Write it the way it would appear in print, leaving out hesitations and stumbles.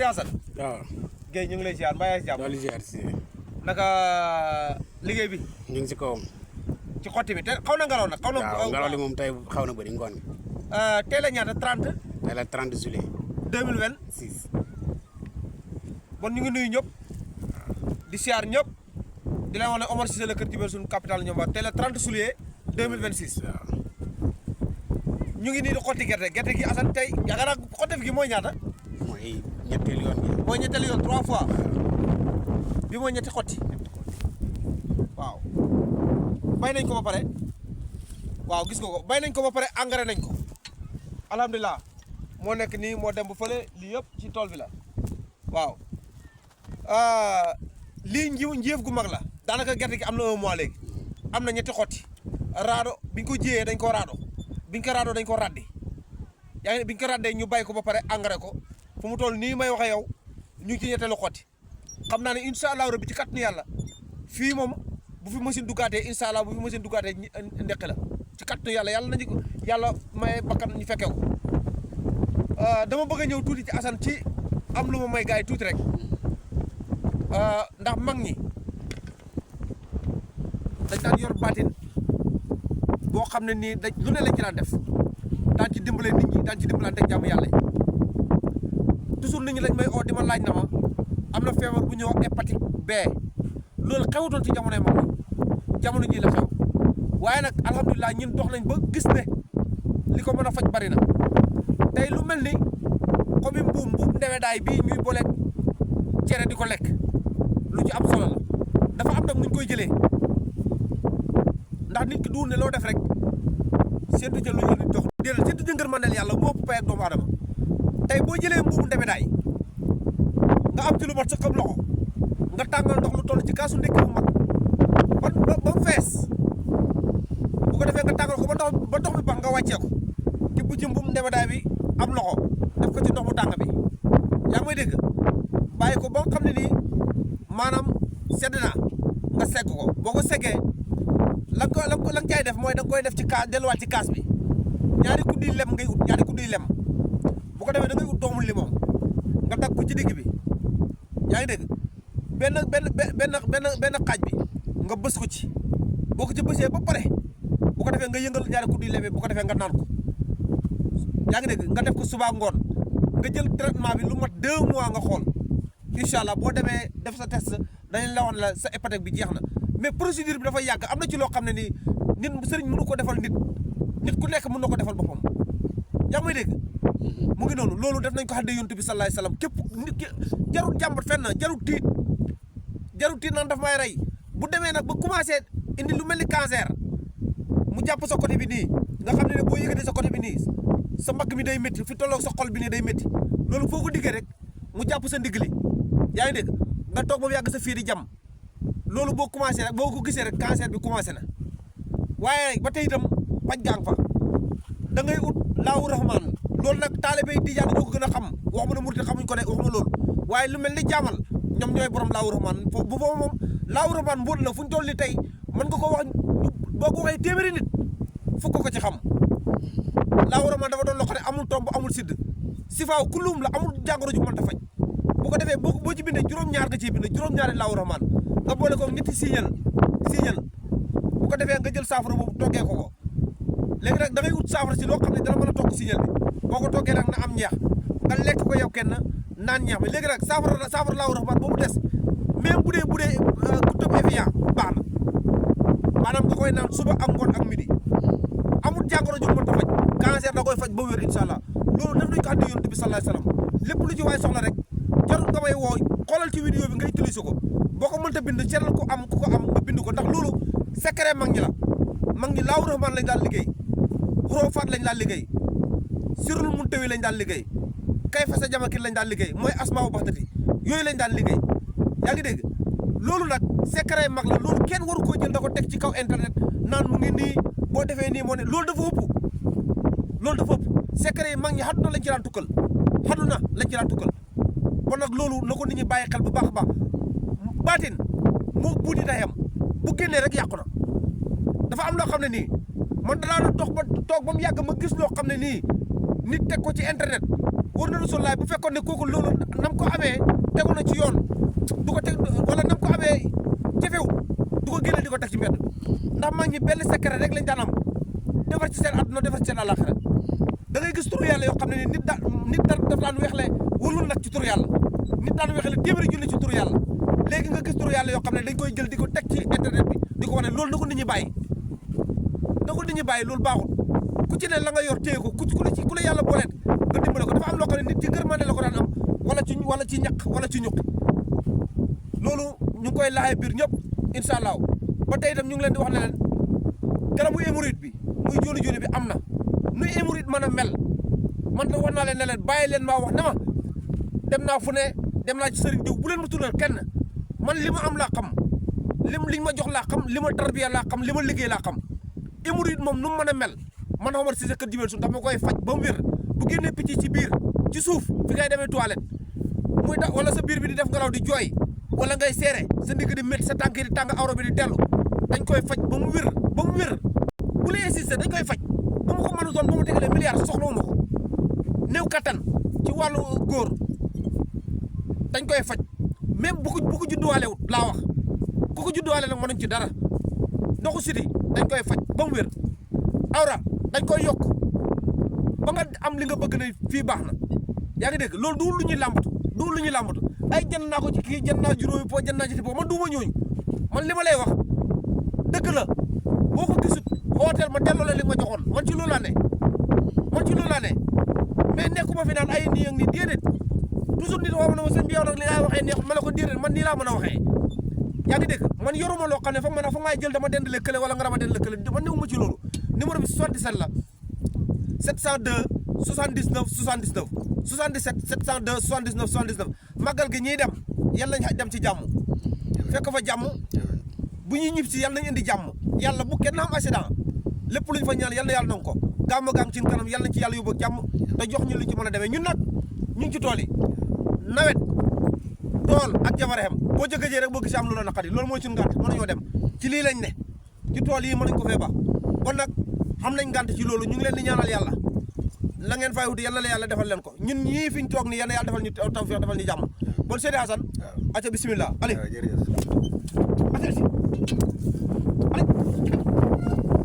Serigne Assane. waaw. Guèye ñu ngi lay ziar mbaa yaa ngi si jàmm. loolu ziar si. naka liggéey bi. ñu ngi si kawam. ci xotti bi te xaw na ngelaw nag. xaw na waaw ngelaw li moom tey xaw na bëri ngoon. tey la ñaata 30. tey la 30 juillet. 2026. bon ñu ngi nuyu ñëpp. di ziar ñëpp. di leen wax ne Omar Cissé la kër Jibel suñu capital ñoom tey la 30 juillet 2026. waaw. ñu ngi nii di xotti gerte gi Assane tey yaakaar naa xotti gi mooy ñaata. mooy ñetteelu yoon bi. mooy ñetteelu yoon 3 fois. bi mooy ñetti xotti. waaw. bay nañ ko ba pare. waaw gis nga ko bay nañ ko ba pare engrais nañ ko. alhamdulilah moo nekk nii moo dem bu fële lii yëpp ci tool bi la. waaw. lii njiif gu mag la. daanaka gerte gi am na 1 mois léegi. am na ñetti xotti. raado biñ ko jiyee dañ ko raado. biñ ko raadoo dañ ko raddi. yaa ngi biñ ko raddee ñu bay ko ba pare engrais ko. fu mu toll nii may waxe yow ñu ngi ci ñetteelu xotti. xam naa ne incha allah rabbi ci kàttanu yàlla fii moom bu fi machine duggaatee incha allah bu fi machine duggaatee ndeqi la ci kàttanu yàlla nañu ko yàlla may bakkan ñu fekkee ko. dama bëgg a ñëw tuuti ci Assane ci am lu ma may gars yi tuuti rek ndax mag ñi dañ daan yor baatin boo xam ne nii lu ne lañ ci daan def daan ci dimbale nit ñi daan ci dimbalante ak jàmm yàlla yi toujours nit ñi lañ may oo di ma laaj na ma am na feebar bu ñuy wax hépatite B loolu xewutoon ci jamonoy mag ñi jamono ji la xew waaye nag alhamdulilah ñun dox nañ ba gis ne li ko mën a faj bari na tey lu mel ni xobi mbuum ndewedaay bii ñuy booleeg cere di ko lekk lu ci am solo la dafa am nag nuñ koy jëlee ndax nit ki duur ne loo def rek seentu jël lu ñu nit dox déedéet seentu jëngër mandel yàlla moo ëpp pay ak doomu aadama tey boo jëlee mbuumu ndewedaay nga am ci lu mat sa xam loxo nga tàngal ndox lu toll ci kaasu ndekki bu mag ba mu fees bu ko defee nga tàngal ko ba ndox bi bax nga wàccee ko tibb ci mbuum ndewedaay bi am loxo def ko ci ndox mu tàng bi yaa ngi may dégg bàyyi ko ba nga xam ne nii maanaam sedd na nga segg ko boo ko seggee la nga cay def mooy da nga koy def ci kaas delluwaat ci kaas bi ñaari kuddi lem ngay ut ñaari kuddi lem bu ko defee da ngay ut doomu limon nga dagg ko ci digg bi yaa ngi dégg benn xaaj bi nga bës ko ci boo ko ci bësee ba pare bu ko defee nga yëngal ñaari kuddi lem bu ko defee nga naan ko yaa ngi dégg nga def ko suba ngoon nga jël traitement bi lu mat 2 mois nga xool incha allah boo demee def sa test dañ la wax la sa hépatite bi jeex na mais procédure bi dafa yàgg am na ci loo xam ne nii nit sëriñ mënu ko defal nit ku nekk mën na ko defal boppam yaa ngi may dégg mu ngi noonu loolu def nañ ko xadde yonent bi sallallahu alayhi wasallam képp nit ki jarul jàmbat fenn jarul tiit naan daf may rey bu demee nag ba commencé indi lu mel ni cancer mu jàpp sa côté bi nii nga xam ne boo yëgatee sa côté bi nii sa mbagg mi day métti fi tolloog sa xol bi nii day métti loolu foo ko diggee rek mu jàpp sa ndigli yaa ngi dégg nga toog ba mu yàgg sa fii di jam loolu boo commencé rek boo ko gisee rek cancer bi commencé na waaye ba tey itam paj gang fa da ngay ut laawu rahmaan loolu nag taalibe tijaan ñoo ko gën a xam waxuma ne murit xamuñ ko de waxuma loolu waaye lu mel ni jaamal ñoom ñooy borom laawu rahmaan bu foofu moom laawu rahmaan mbóot la fu ñu toll ni tey mën nga ko wax boo ko waxee téeméeri nit fukk ko ci xam laawu rahmaan dafa doon loo xam ne amul tomb amul sidd sifaaw kulum la amul jàngoro ju mën ta faj bu ko defee boo ci bindee juróom-ñaar nga ciy bind juróom-ñaari laawu rahmaan nga boole ko ñetti signal bu ko defee nga jël saafara boobu toggee ko léegi nag da ngay ut saafara si loo xam ne dana mën a togg signal bi boo ko toggee nag na am ñeex nga lekk ko yow kenn naan ñeex bi léegi nag saafara laawu rahmaan boobu des même bu dee guddob Evian baax na maanaam nga koy naan suba ak ngoon ak midi amul jàngoro ju mën ta faj cancer da koy faj ba wér incha allah loolu def nañ ko àddi yonent bi sallallahu alayhi wasallam lépp lu ci waay soxla rek jarul nga may woo xoolal ci vidéo bi nga utiliser ko boo ko mënta bind seetal ku ko am nga bind ko ndax loolu secret mag ñi la mag ñi laawu rahmaan lañ daan liggéey xuróofaat lañ daan liggéey sirul muntawi lañ daan liggéey kay fa sa jamakir lañ daan liggéey mooy asmaa u baxtati yooyu lañ daan liggéey yaa ngi dégg loolu nag secret mag la loolu kenn waru koo jël da ko teg ci kaw internet naan mu ngi nii boo defee nii moo ne loolu dafa ëpp secret yi mag ñi xaduna lañ ci daan tukkal kon nag loolu na ko nit ñi bàyyi xel bu baax a baax baatin moo buuti tayam bu génnee rek yàqu na dafa am loo xam ne nii man danaa dox ba toog ba mu yàgg ma gis loo xam ne nii nit teg ko ci internet wóor na Rasulullaah bu fekkoon ne kooku loolu nam ko amee tegu na ci yoon du ko teg wala nam ko amee jëfew du ko génne di ko teg ci mbedd ndax mag ñi benn secret rek lañ daan am defar ci seen àdduna defar ci seen àllaaxira da ngay gis turu yàlla yoo xam ne ni nit daf daan weexle wërlul nag ci turu yàlla nit daan weexle téeméeri junni ci turu yàlla léegi nga gis turu yàlla yoo xam ne dañ koy jël di ko teg ci internet bi di ko wane loolu na ko nit ñi bàyyi loolu baaxul ku ci ne la nga yor téye ko ku la yàlla booleet nga dimbale ko dafa am loo xam ne nit ci ngërmande la ko daan am wala ci ñaq wala ci ñuq loolu ñu ngi koy laajee biir ñëpp incha allah ba tey itam ñu ngi leen di wax ne leen garabu hémorroïde bi muy jooni bi am na nuy hémorroïde mën a mel man da wax naa leen ne leen bàyyi leen maa wax ne ma dem naa fu ne dem naa ci sëriñ diw bu leen ma tuddal kenn man li ma am laa xam liñ ma jox laa xam li ma tarbiya laa xam li ma liggéey laa xam hémorroïde moom nu mu mën a mel man Omar Cissé Kër Jibel Suun dama koy faj ba mu wér bu génnee picc ci biir ci suuf fi ngay demee toilette muy da wala sa biir bi di def ngelaw di jooy wala ngay seere sa ndigg di métti sa tànk yi di tàng awro bi di dellu dañ koy faj ba mu wér bu la insisté dañ koy faj ba mu ko mën a doon ba mu tegalee milliards soxlawuma ko néew kattan ci wàllu góor dañ koy faj même bu ko judduwaale wut laa wax ku ko judduwaale nag mënuñ ci dara ndoxu siti dañ koy faj ba mu wér awra dañ koy yokk ba nga am li nga bëgg ne fii baax na yaa ngi dégg loolu du lu ñuy làmbatu ay jënd naa ko ci kii jënd naa juróomi po jënd naa ci po man duuma ñooñu man li ma lay wax dëgg la boo ko gisut hôtel ma delloo la li ma joxoon man ci loolu laa ne mais nekkuma fi naan ay nii ak nii déedéet toujours nit woo ma ne ma sëñ bi yow nag li ngay waxee neexut ma ne ko déedéet man nii laa mën a waxee yaa ngi dégg man yoruma loo xam ne fa ngay jël dama dend lëkkale wala nga dama dend lëkkale man newuma ci loolu numéro bi 77 la 702 79 79 77 702 79 79 màggal gi ñiy dem yàlla nañ dem ci jàmm fekk fa jàmm bu ñuy ñib si yàlla nañ indi jàmm yàlla bu kenn am accident lépp luñ fa ñaan yàlla nangu ko gàmmu gaam ci kanam yàlla nañ ci yàlla yóbbu ak jàmm te jox ñu luñ ci mën a demee ñun nag ñu ngi ci tool yi nawet tool ak jafareem boo jëkkëjee rek boo gisee am lu la naqari loolu mooy suñu ngànt mën nañoo dem ci lii lañ ne ci tool yi mën nañ ko fee baax kon nag xam nañ ngànt ci loolu ñu ngi leen di ñaanal yàlla la ngeen fay wuti yàlla la yàlla defal leen ko ñun ñii fi ñu toog ni yàlla defal ñu tawfiq defal ñu jàmm bon Seydi Hassan aca bismillah allez